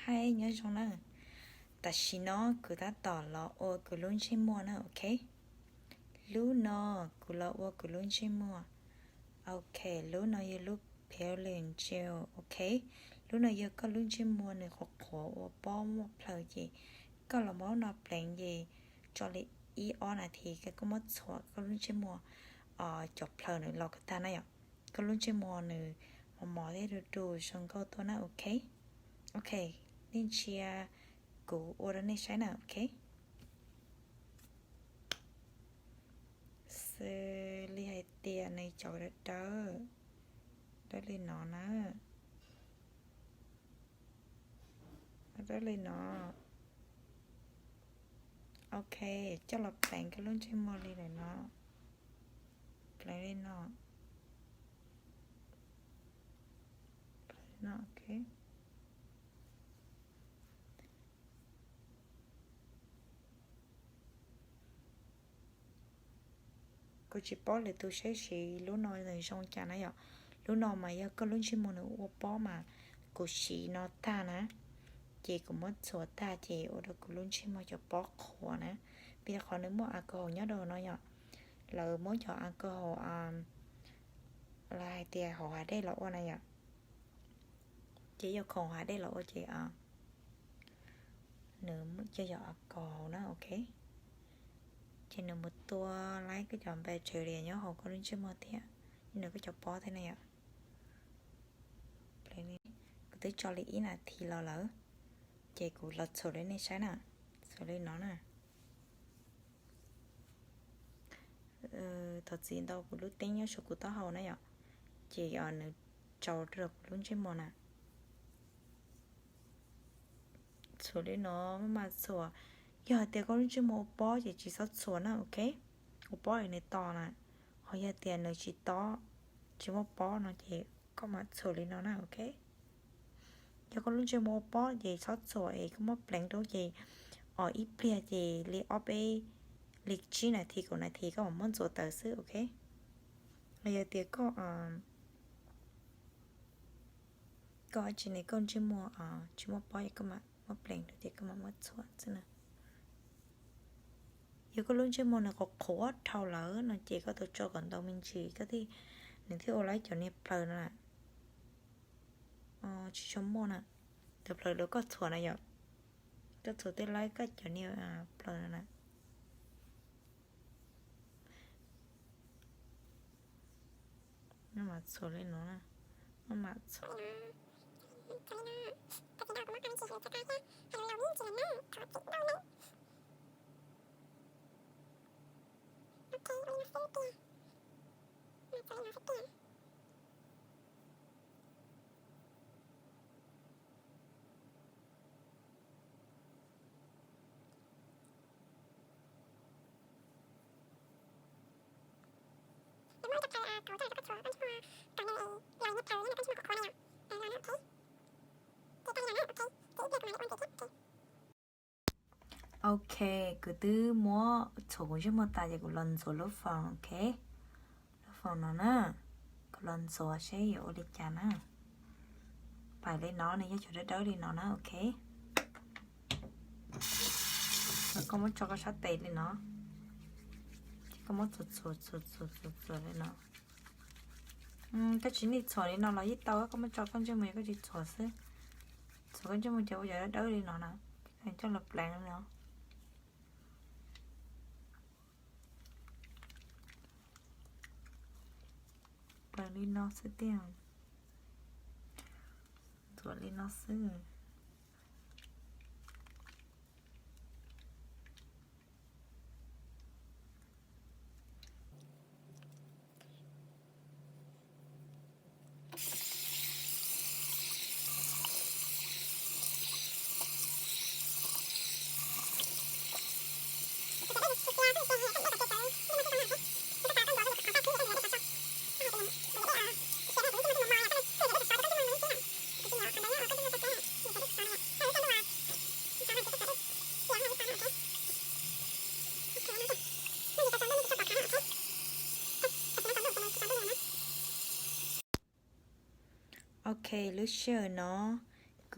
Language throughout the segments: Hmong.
Hi, nyob zoo na. Tam sim no kuv tab tom los ua kuv lub ntsej muag na, ok. Lub no kuv los ua kuv lub ntsej muag. Ok, lub no yog lub Pale and Gel, ok. Lub no yog koj lub ntsej muag nws qhuav qhuav ua pob muaj plhaws ces koj los muab no pleev ces tso li ib ob nas this koj muab txhuam koj lub ntsej muag cov plhaws nws los kom tag na yom. Koj lub ntsej muag nws mos mos thiab du du zoo nkauj tuaj na, ok. Ok, nej ntsia kuv ua rau nej saib na, ok. Xws li hais tias nws cov dawb dawb, dawb li no na. Dawb li no. Ok, coj los pleev koj lub ntsej muag li lawm no. Pleev li no. Pleev li no, ok. Kuv tsis paub lwm tus saib siv lub no nws zoo cas na yom. Lub no mas yog koj lub ntsej muag nws ua pob mas kuv siv no tag na, ces kuv muab txhuam tag ces ua rau kuv lub ntsej muag cov pob qhuav na. Vim rau qhov nws muaj alcohol nyob rau no yom. Lawv muab cov alcohol los hais tias hauv hav dej los ua na yom. Ces yog khoom hav dej los ua ces nws coj yog alcohol na, ok. Ces nws mus tua laib koj cov bacteria nyob hauv koj lub ntsej muag thiab, nws koj cov pob thiab na yom. Kuv twb tso li ib nas this los lawm, ces kuv los txhuam li nej saib na, txhuam li no na. Thov txim ntau kuv lub teeb nyob saum kuv taub hau na yom, ces nws tsau rau kuv lub ntsej muag na. Txhuam li no, maj mam txhuam. Yog hais tias koj lub ntsej muag ua pob ces tsis txhob txhuam na, ok. Ua pob es nws to na. Ho yog tias nws tsis to, tsis muaj pob no ces koj mam txhuam li no na, ok. Yog koj lub ntsej muag ua pob ces txhob txhuam es koj muab pleev rau ces ib pliag ces li ob peb, li tsib nas this kaum nas this koj mam muab ntxuav tawm xwb, ok. Los yog tias koj, koj tsis ne koj ntsej muag tsis muaj pob es koj mam muab pleev rau ces koj mam muab txhuam xwb na. Yog koj lub ntsej muag nws qhuav qhuav dhau lawm no ces koj tau tso kom ntau me ntsis koj thiaj, nws thiaj ua laib cov niag plhaws no na. Tsis tshua muaj na. Cov plhaws lawv koj txhuam na yom, koj txhuam thiaj laib koj cov niag plhaws no na. Maj mam txhuam li no na, maj mam txhuam. Ok, kuv twb muab txhuam kuv ntsej muag tas ces kuv los ntxuav lub foam, ok. Lub foam no na, kuv los ntxuav seb yuav ua li cas na. Pais li no nws yog cov dawb dawb li no na, ok. Koj muab tso koj sab tes li no, ces koj muab txhuam txhuam txhuam txhuam txhuam txhuam li no. Koj tsis niaj txhuam li no los yeej tau, koj muab tso koj ntsej muag, koj tsis txhuam xwb. Txhuam koj ntsej muag ces ua cov dawb dawb li no na, coj los pleev li no. Pleev li no xwb tiag. Ntxuav li no xwb. Ok, lub sij hawm no kuv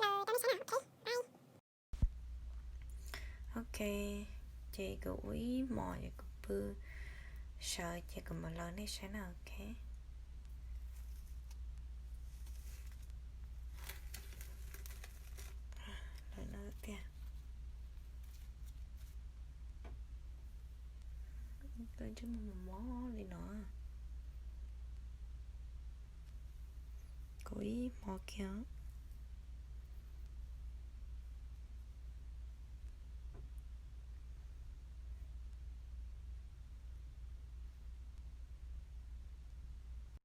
rau nej saib na. Ok, ces kuv ua ib hmos ces kuv pw sawv ces kuv mam los nej saib na. Ok, lawm no tiag. Koj ntsej muag mos mos li no. Kuv ib hmos kiag.